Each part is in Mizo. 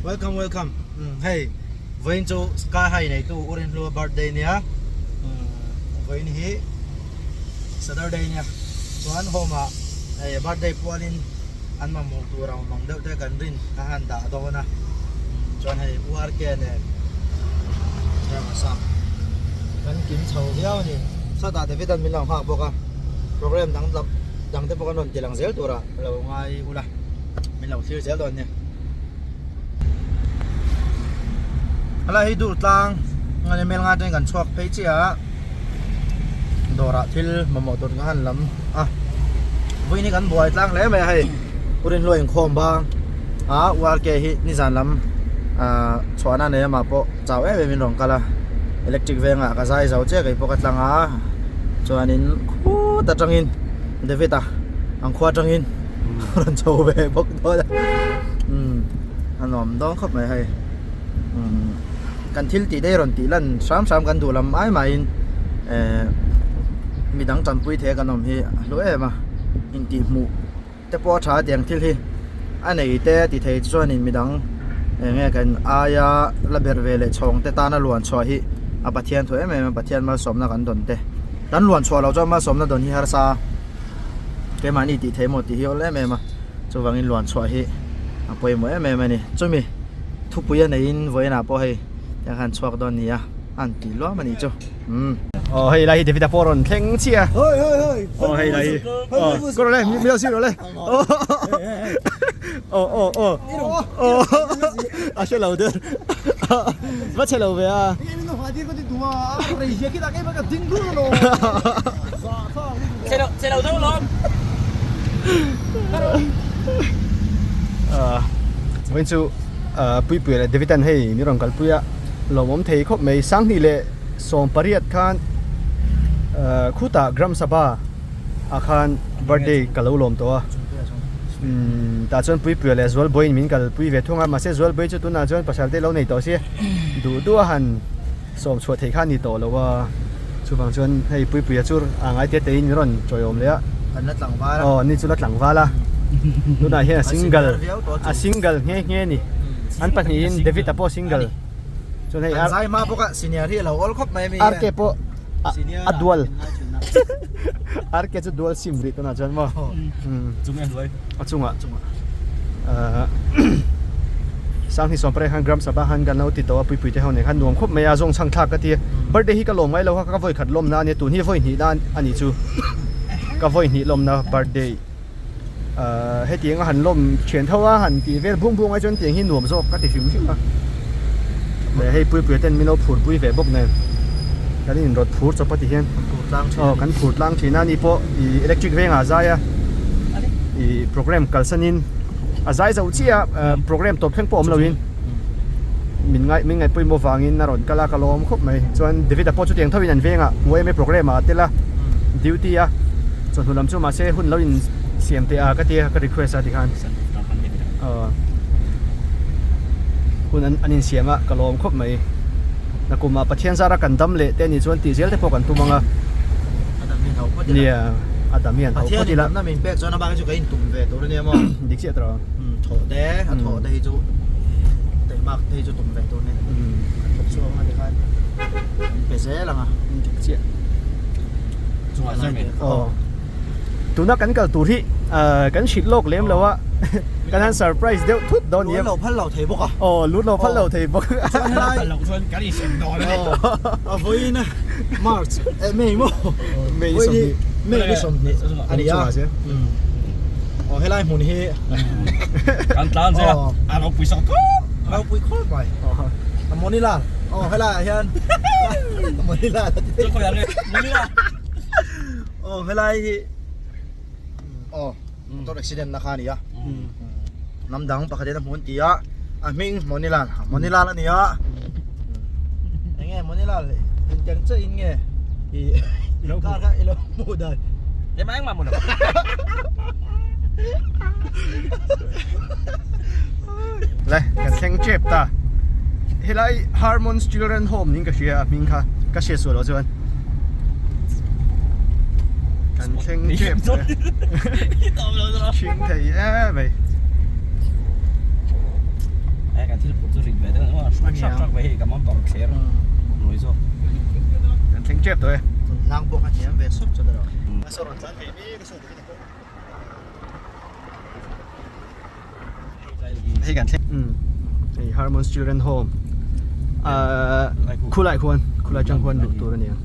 Welcome welcome umm hei vawiin chu sky high neitu U Rinhlua birthday nia umm vawiin hi Saturday nia chuan home ah hei birthday pualin an mamawh tur ang mang deuh te kan rin a han dah dawn a umm chuan hei U RK nen driver sap kan kim chho viau a ni sawtah David an min lo nghak bawk a program dang dang te pawh kan rawn ti lang zel turah lo ngai ula min lo thlir zel dawn nia. Helai hi dur tlang ngani mel nga ten kan chhuak phei chiah a dawrah thil mamawh tur ka han lam a vawiin hi kan buai tlang hle mai a hei u Rinhlua inkhawm bang a U RK hi nizan lam ah chhuahna nei amah pawh chau em em in rawn kal a electric vengah ka zai zo chiah keipawh ka tlang a chuanin khut atangin David a ang khua atangin rawn chho ve bawk dawn a umm a nuam dawn khawp mai hei umm kan thil tih te hi rawn tih lan hram hram kan duh lam ai mahin ehh midang tanpui thei a kan awm hi a hlu em a intih hmuh te pawh a tha a tiang thil hi a nei te a ti thei chuanin midang eng nge kan aia la berh ve leh chhawng te tana luan chhuah hi a Pathian thu em em a Pathian malsawmna kan dawn te kan luan chhuah loh chuan malsawmna dawn hi harsa. Keimahni tih theih maw tih hi awl em em a, chuvangin luan chhuah hi a pawimawh em em a ni. Chumi thupui a neiin vawiinah pawh hei tiang khan chhuak dawn ni a, a han ti luam a nih chu. Umm. Aw hei lai hi David-a pawh rawn thleng chiah a. Hoi hoi hoi. Aw hei lai hi. Aw kawr le mi lo sir rawh le. Aw aw aw. Aw a hre lo der. Va chhe lo ve a. Vawiin chu Puipuia leh David an hei min rawn kalpui a lawmawm thei khawp mai Sanghnih leh 18 khan khutah Gram Sabha ah khan birthday ka lo lawm tawh a umm tah chuan Puipuia leh Zualbawiin min kalpui ve thung a mahse Zualbawi chu tunah chuan pasal te lo nei tawh sia duh duh a han sawm chhuah theih kha a ni tawh lo a chuvang chuan hei Puipuia chu a ngai te te in min rawn chawiawm leh a Kan la tlangval a aw ni chu la tlangval a tunah hian a single a single nghe nghe a ni an pahnihin David-a pawh single chuan hei An zai hma bawk a senior hi a lo awl khawp mai a mi RK pawh a dual RK chu dual sim rih tunah chuan maw a chungah Sanghni Sawmpare khan Gram Sabha khan kan lo ti tawh a puipui te ho nen khan nuam khawp mai a zawng chhang thlak ka ti a birthday hi ka lawm ngai lo kha ka vawi khat lawmna a nia tun hi vawi hnih na a nih chu ka vawi hnih lawmna birthday hetiang a han lawm thian tho a han tih vel bung bung ai chuan tiang hi nuam zawk ka ti hrim hrim a leh hei puipuia ten min lo phur pui ve bawk nen kan in rawt phur chawp a ti hian aw kan phur tlang thin a ni pawh ih electric vengah a zai a ih program kalsanin a zai zo chiah a program tawp thleng pawh awm loin min ngai min ngaih pawimawh vangin a rawn kal a ka lawm khawp mai chuan David a pawh chutiang tho in an vengah yma program ah a tel a duty a chawhnu lam chu mahse hun lo in siam teh a ka tia ka request a tikhan aw hun an an insiam a ka lawm khawp mai nakumah Pathian zara kan dam leh te anih chuan tih zel te pawh kan tum ang a nia a dam hian ho phawt ila Pathian in damna min pek chuan a bak hi chu ka intum ve tur ania maw dik chiah tawh Thawh te a thawh te hi chu teimak te hi chu tum ve tur ni an thawk chhuak anga tikhan an pe zel ang a dik chiah aw tuna kan kal tur hi kan hrilh lawk lem lo a kan han surprise deuh thut dawn nia lut lo phal lo thei bawk a aw lut lo phal lo thei bawk chuan helai phal loh chuan kan insem dawn a ni a vawiin a march eh may maw may 20 may ni 20 a ni a Aw helai hmun hi kan tlan zia a ropui sak khawp a ropui khawp mai a Monilal aw helai ah hian Monilal a ti khawi ah nge Monilal aw helai hi aw motor accident na kha a ni a hnam dang pakhat in a hmu an ti a a hming Monilal Monilal a ni a eng nge Monilal engtiang chiah in nge i car kha i lo hmuh dan Ema engmah maw lo. Le kan thleng tep ta helai Harmon's Children Home ning ka hria a hming kha ka hriat sual loh chuan kan thleng tep ta thing thei em mai. Hei kan thil phurh chu rit ve deuh a ni maw? Trak trak ve hei ka mam paruk thler hnuai zawk. Kan thleng tep tawh e. Tun hlang pawh kha hniam ve sup chu ta rawh. A saw rawn tlan thei mek a saw David a pawh. Hei kan thleng. Umm hei Harmon's Children Home ahh khulai khuan khulai atang khuan luh tur a ni ang.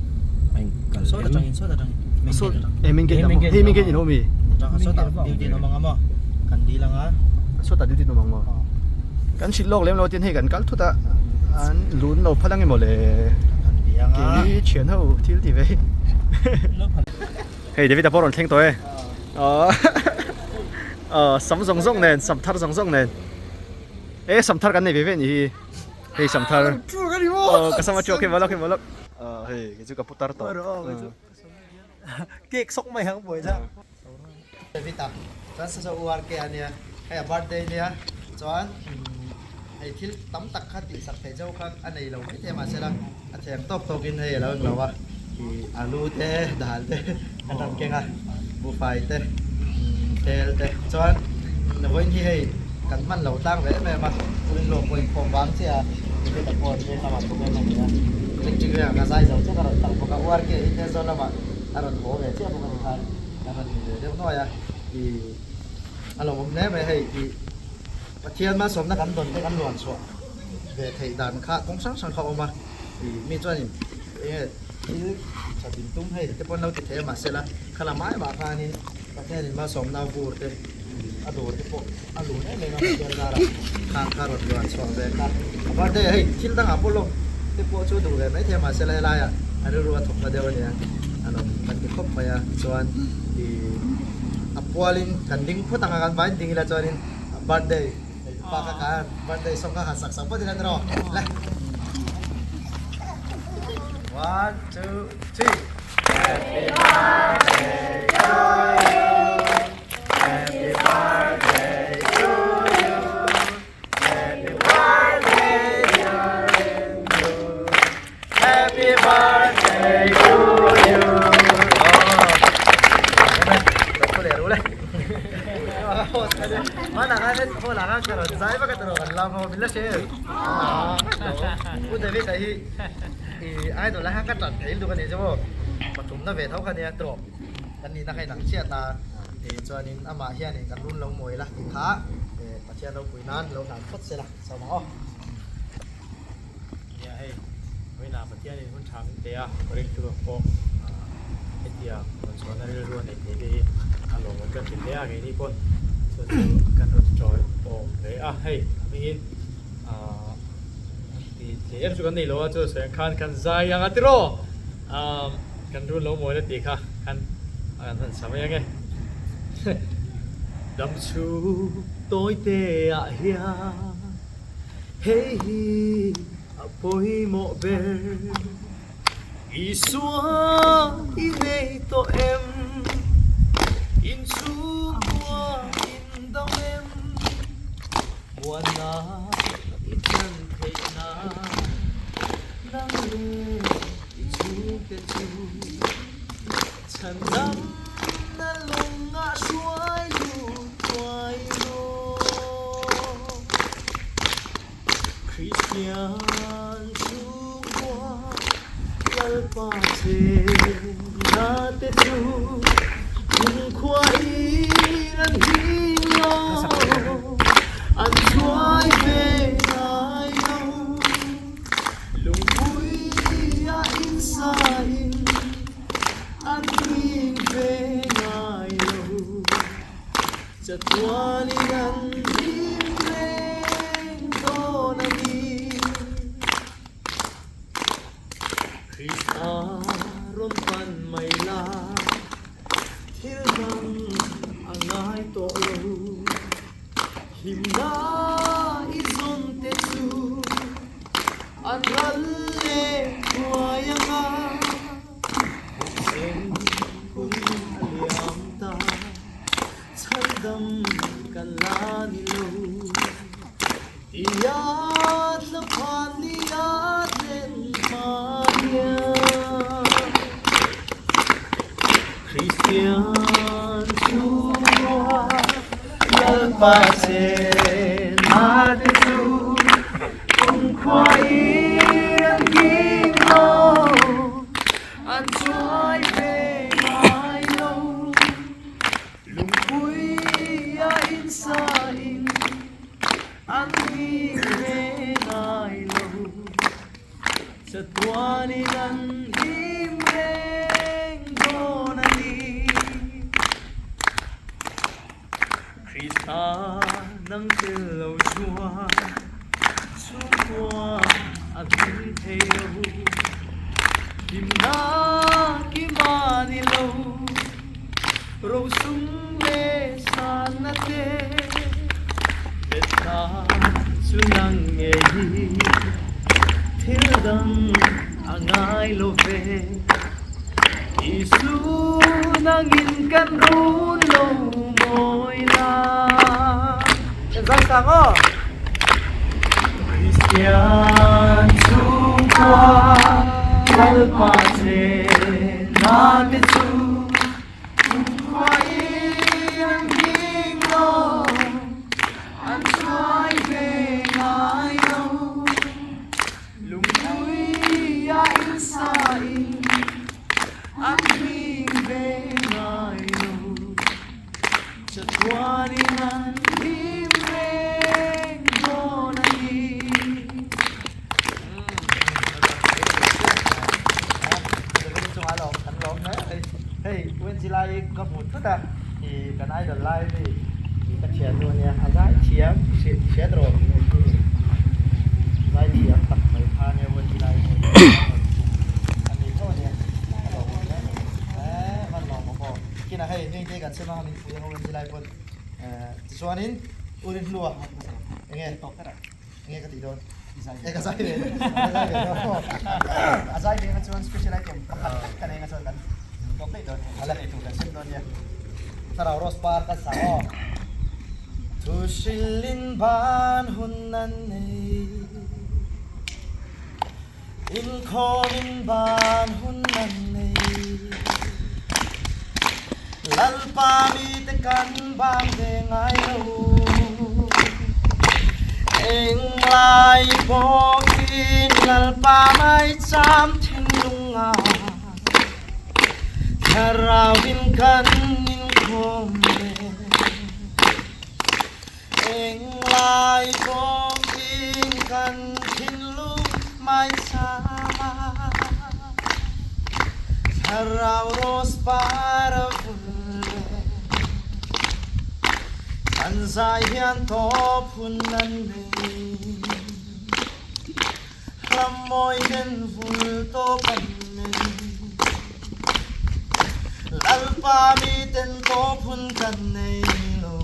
Saw ta tangin saw ta tangin main gate atang. Eh main gate lam hei main gate in awm mi. Atang saw ta duty an awm ang a maw kan dil ang a. Saw ta duty an awm ang maw. Kan hrilh lawk lem lo tin hei kan kal thut a an lun lo phal ang emaw le. Kan bi ang a. Keini thian ho thil ti ve hi. Hei David a pawh rawn thleng tawh e. Aw sam zawng zawng nen sam thar zawng zawng nen e sam thar kan nei ve ve ni hi hei sam thar aw ka sam a chuak hei malak hei malak aw hei kei chu ka pu tar tawh cake sawk mai ang buai la David a chuan sa zawh URK a nia hei a birthday nia chuan hei thil tam tak kha tih sak theih chauh kha a nei lo mai thei mahse la A thiam tawk tawkin hei a lo englo a, ih alu te dal te a ram keng a, buhfai te tel te chuan vawiin hi hei kan hman lo tlang ve em em a, vawiin lawm pawh inkhawm vang chiah a, David a pawh veng lamah thawk em a ni a, electric vengah ka zai zo chiah ka rawn tang bawk a, URK hi Thenzawl lamah a rawn haw ve chiah bawk a ni khan a rawn ni ve deuh nuai a, ih a lawmawm hle mai hei ih Pathian malsawmna kan dawn te kan luan chhuah. Ve theih dan kha kawng hrang hrang kha a awm a, ih mi chuanin eng nge thil tha din tum hei te pawh an lo ti thei a mahse la khalam ai mah khanin Pathianin malsawmna vur te a dur te pawh a lun em em a Pathian zarah khang kha rawn luan chhuah ve kha a birthday hei thil dangah pawh lawm te pawh chu duh ve maithei a mahse la helaiah a rilru a thawk na deuh a nia a lawm kan ti khawp mai a chuan ih a pualin kan ding phawt ang a kan vain ding ila chuanin birthday. Pa ka kan birthday song ka han sak sak phawt ila tiraw le 1 2 3 Happy birthday to you Happy birthday to you Happy birthday dear Rindu Happy birthday to you Nia hei, vawiinah Pathianin hun tha min pe a, ringtu ang pawh hetiang rawn chhuahna rilru a neih theih te hi a lawmawm kan ti hle a, keini pawn chu chu kan rawn chawi awm ve a, hei a hmingin ti thei em chu kan nei lo a, chu sawi ang khan kan zai ang a tiraw kan run lo mawi la tih kha kan kan han sa mai ang e. Dam chhung tawi te ah hian. Hei hi a pawimawh ber. Isua i nei tawh em? Inchhungkua in dam em? Muanna i chan theih nan nang leh i chhungte chu chhan dam na lungah hruai lut tuai rawh. Kristian chhungkua Lalpa chenna te chu kumkhua in an him lo, an chuai ve ngai lo. Lungpuia insain an him ve ngai lo. Chatuanin an him reng dawn a ni. Krista rawn pan mai la, thil dang a ngai tawh lo. Himna i zawn te chu an ral leh thuai ang a. Hmuhseng hun a liam ta, chhandam kan la ni lo. Tia thlaphan ni a thlen hma hian Kristian chhungkua Lalpa chen a te chu. Lungkhuain an nghing lo, an chuai ve ngai lo. Lungpui a insain an nghing ve ngai lo. Chatuanin an him reng dawn a ni. Krista nang tel lo chuan chhungkua a hlim thei lo. Hlimna kima ni lo, rosum leh sanna te betna chu nang ngei hi thil dang a ngai lo ve. Isu nangin kan run lo mawi la. Zan sang aw. Kristian chhungkua Lalpa che na te chu Lungkhuain an hming lo an chuai ve ngai lo. Lungpui a insain an hming ve ngai lo. Chatuanin an hlim reng dawn a ni. Hei Wenzi lai ka hmu thut a, i kan idol lai mi ka thiannu ania, a zai thiam hriat rawh. Zai thiam tak mai kha ania Wenzi lai hi a ni tho ania, a lo awm hle mai. Eee hman lo maw pawh kinah hei heng te kan sem a min pui ang a Wenzi lai pawn tichuanin u Rinhlua enge enge ka tih dawn e ka zai ve ka zai ve dawn a zai ve na chuan special item pakhat tak ka nei na chuan kan tawk daih dawn nia ala ei tur kan sem dawn nia thlarau rose par ka sa aw thu hrilhin ban hun an nei inkhawmin ban hun an nei Lalpa mite kan bang ve ngai lo Englai pawhin Lalpa maicham thinlunga Thlarauin kan inkhawm ve Englai pawhin kan thinlung maichama Thlarau rose par a vul ve Kan zai hian tawp hun an nei Rammawi den vul tawp an nei Lalpa miten tawp hun kan nei lo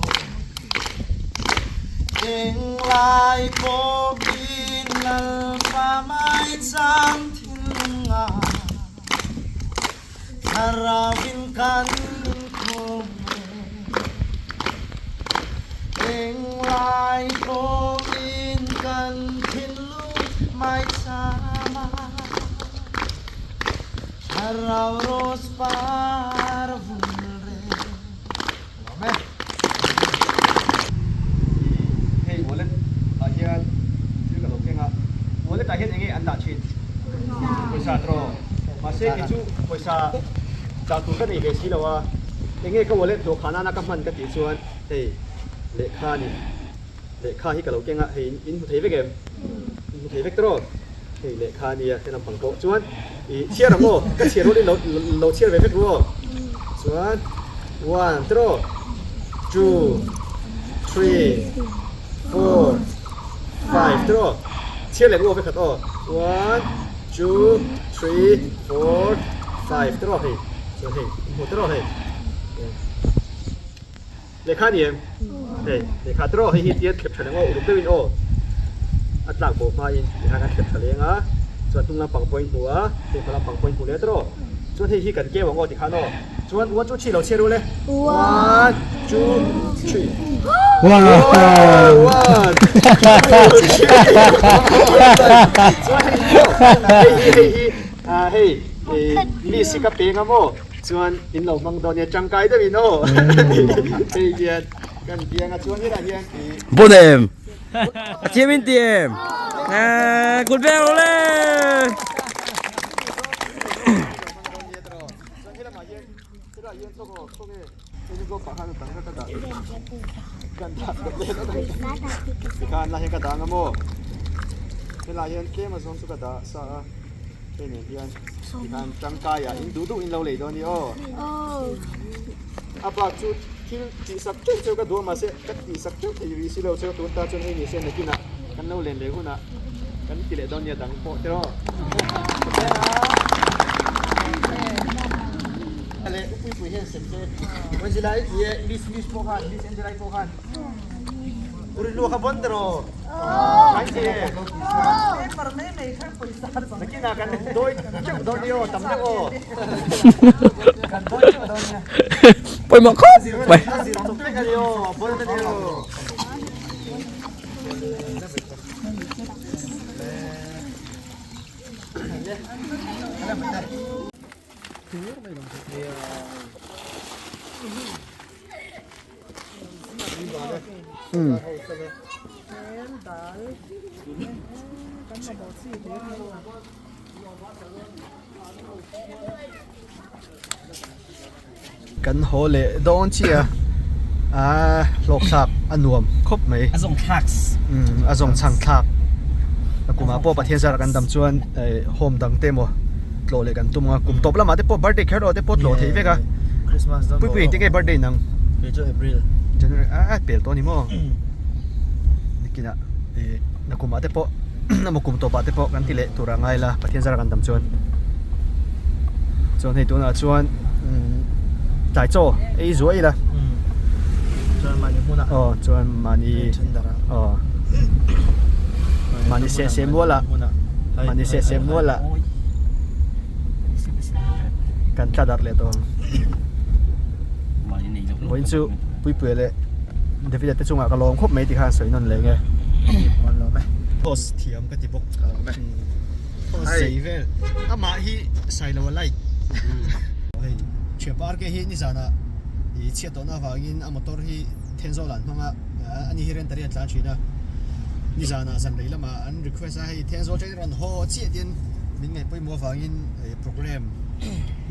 Englai pawhin Lalpa maicham thinlunga Thlarauin kan inkhawm ve. Englai pawhin kan thinlung maicham a, Thlarau rose par vul reng. Lawm e. Hei wallet ah hian thil ka lo keng a, wallet ah hian enge an dah thin? Pawisa tawh. Mahse kei chu pawisa dah tur ka nei ve si lo a, enge ka wallet dawhkhan nana ka hman ka tih chuan hei lehkha a ni, lehkha hi ka lo keng a, hei in hmu thei vek em? In hmu thei vek tawh? Hei lehkha a nia, he lampang pawh chuan ih chhiar ang aw, ka chhiar rualin lo lo chhiar ve vek ru aw, chuan one tawh two three four five tawh chhiar leh ru aw vekhat aw one two three four five tawh hei chuan hei in hmu tawh hei Lehkha a ni em? Hei, lehkha te rawh hei hi tia thlep tha leng aw, uluk deuhin aw. A tlak bo hmain lehkha kan thlep tha leng a, chuan hnung lampang pawhin hmu a, hei hma lampang pawhin hmu leh tawh. Chuan hei hi kan keu ang aw tikhan aw. Chuan one two three lo chhiar ule. One two three. One two three. Chuan hei hi aw, hei hi hei hi hei list hi ka peng a maw. Chuan in lo hmang dawn nia tangkai deuhin aw hei hian kan bianga chuan helai hian i Bon em? A thiam in ti em? Kut veng rawh le! A chu thil tihsak teuh teuh ka duh a mahse ka tihsak teuh thei rih si lo chu tun ta chuan hei ni se nakinah kan lo len leh hunah kan ti leh dawn nia dang pawh tiraw le upui pui hian sem se Angela i ti e miss miss pawh khan miss Angela i pawh khan uri lu kha bon tiraw kan ti e nakinah kan dawi teuh dawn nia aw tam deuh aw kan dawi teuh dawn nia Pawimawh khawp mai. Kan haw leh dawn chiah a aaa hlawk thlak a nuam khawp mai. A zawng thlak. Umm a zawng chhang thlak. A kumah pawh Pathian zara kan dam chuan eh home dang te emaw tlawh leh kan tum ang a kum tawp lamah te pawh birthday kher erawh te pawh tlawh theih vek a. Christmas dawn Puipui engtin nge birthday nang? Kei chu April. January a pel tawh a ni maw? Nikinah eh nakumah te pawh emaw kum tawpah te pawh kan ti leh tur a ngai la Pathian zara kan dam chuan chuan hei tunah chuan tlai chaw ei zuai ila chuan mahni hmunah aw chuan mahni aw mahni seh seh mual ah mahni seh seh mual ah kan tla darh leh tawh ang vawiin chu Puipuia leh David-a te chungah ka lawm khawp mai tikhan sawi nawn leh nge. Post thiam ka ti bawk. Post zei vel. Amah hi Sailo a like. Hei Thianpa RK hi nizanah i chhiat tawhna avangin a motor hi Thenzawl ah an hmang a, ani hi rentari an tlan thin a. Nizanah zan rei lamah an request a, hei Thenzawl atangin rawn haw chiah tiin min ngaihpawimawh avangin program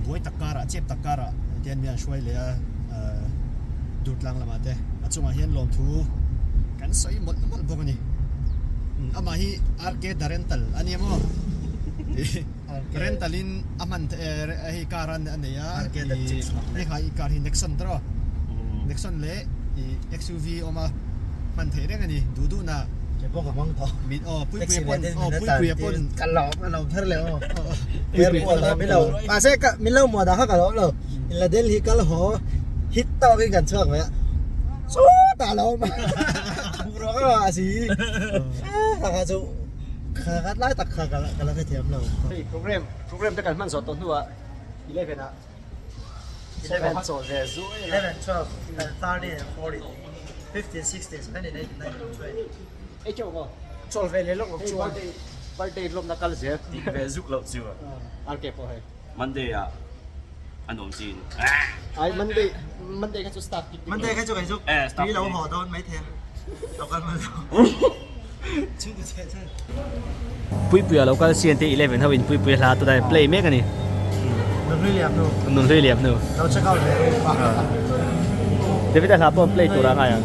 buai tak karah chep tak karah tian min an hruai leh a. Durtlang lamah te a chungah hian lawmthu kan sawi mawlh mawlh bawk a ni. Amah hi RK The Rental a ni maw? Rental in a hman hei car a nei a hei kha i car hi Nexon tawh a Nexon leh i XUV awm a hman theih reng a ni duh duh na Ke pawh ka hmang tawh. Min aw Puipuia pawn aw Puipuia pawn ka lawm ka lawm thar leh aw. Airport ah min lo mahse ka min lo muah dah kha ka lawm lo. La Delhi kal haw hit tawk in kan chhuak mai a chutah lo awm a buhruak a ngah si kha kha chu kha khat lai tak kha ka la hrethiam lo. Hei program program te kan hman zawh tawh hnuah 11 ah 11 chawh ve zuai a 11 12 and 13 and 14 15 16 17 18 19 20 Ei chauh maw? Chawl ve leh lawk lawk chuan birthday lawmna kal zel tih ve zuk loh chu RK pawh hei Monday ah a nuam chin. Ai Monday Monday kha chu staff picnic. Monday kha chu kei chu tui lo haw dawn mai thei lo kal man lo. Chhungkaw chhe chhe. Puipuia lo kal CNT 11 ho in Puipuia hla tunah hian play mek a ni. Nunhlui liam hnu. Nunhlui liam hnu. Lo check out ve ru pa. David-a hla pawh play tur a ngai ang.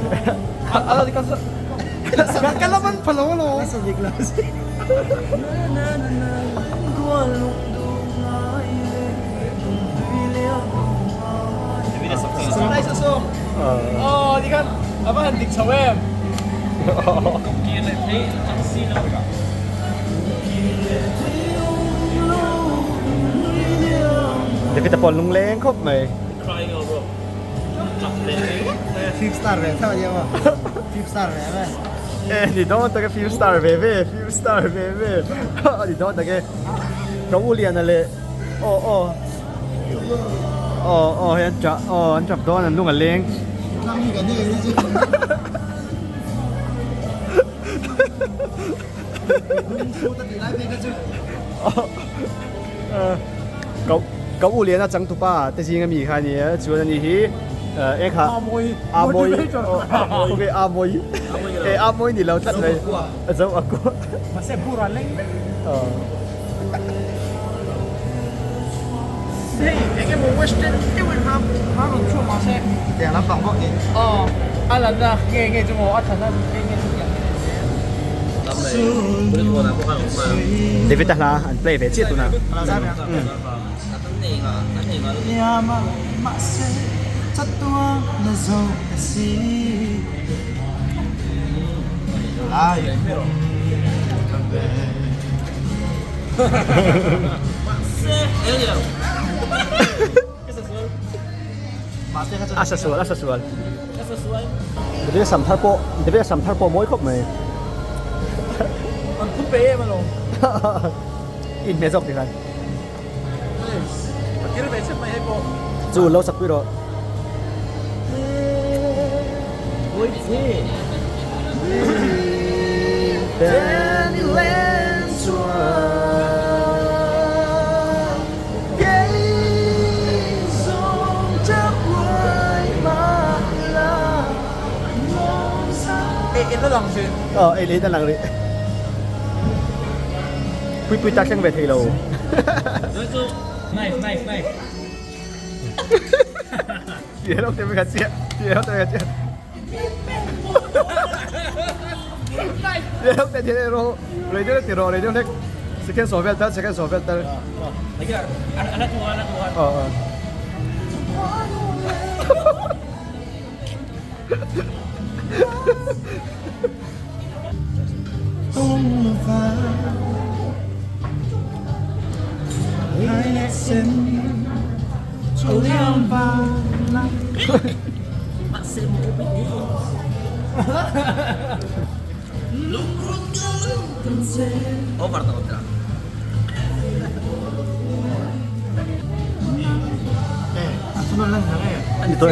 Ka la man pha lo lo. David-a pawh lungleng khawp mai. Film star ve theuh a nia maw? Film star ve ve. E ni dawn tak e film star ve ve film star ve ve a ni dawn tak e ka u liana leh aw aw aw aw hei an tah aw an tap dawn an lung a leng. Ka ka u liana changtupa te zinga mi kha a ni a chuan ani hi eng kha a mawi a mawi. E a mawi ni lo tlat mai. Zo a kua. Mahse bura leng vek. Hei eng emaw western deuhin ha ha rawn chhuak mahse. Tiang lampang bawk ni. Aw a lanna nge nge chu maw a thana nge nge chu tiang hian a ni. David a hla an play ve chiah tunah. A sa sual a sa sual. David a sam thar pawh David a sam thar pawh mawi khawp mai. An phun pe em alawm. Inhmeh zawk tikhan. Chu lo sak pui rawh. Aw ei leh in a lang rih. Pui pui ta thleng ve thei lo. Knife knife knife. Ti helok te mai kha chiah. Ti helok te mai kha chiah. Ti helok te ti ro. Rei deuh ti ro rei deuh hlek. Second saw vel tal second saw vel tal. Aw aw. Ani tawh e.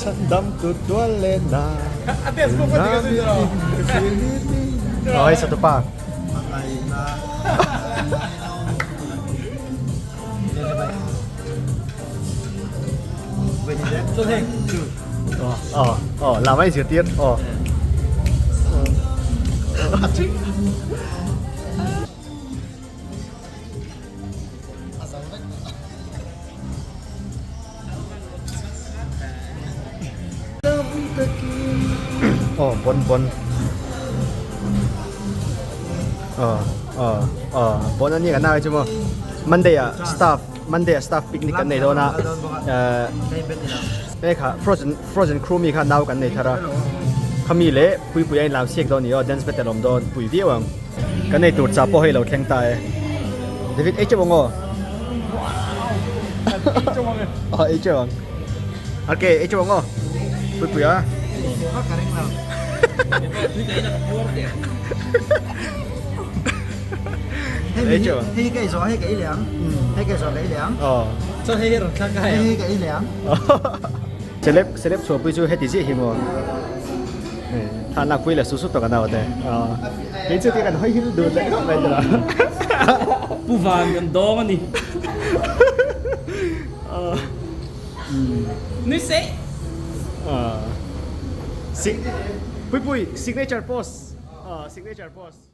Chhandam tu tual le na. Oi satupa. Ờ ờ làm anh rửa tiền ờ. Ờ bon bon. Ờ ờ ờ bon ani kan nau chu maw Monday ah staff Monday ah staff picnic kan nei dawn a eh hei kha frozen frozen crew mi kha nau kan nei thar a khami leh puipui a inlam siak dawn a ni aw dance battle a awm dawn pui viau ang kan nei tur chah pawh hei lo thleng ta e David ei teuh ang aw aw ei teuh ang ok ei teuh ang aw puipui a. Hei hei ka ei zawh hei ka ei leh ang hei ka ei zawh ka ei leh ang chuan hei hi rawn thlak ka hai hei ka ei leh ang celeb celeb chhuahpui chu heti ziah hi maw thlan lak pui leh su su tawk an aute kei chu tia kan hawi hil dun leh khawp mai tawh Pu Van kan dawng a ni Nui sei Pui pui signature post signature post.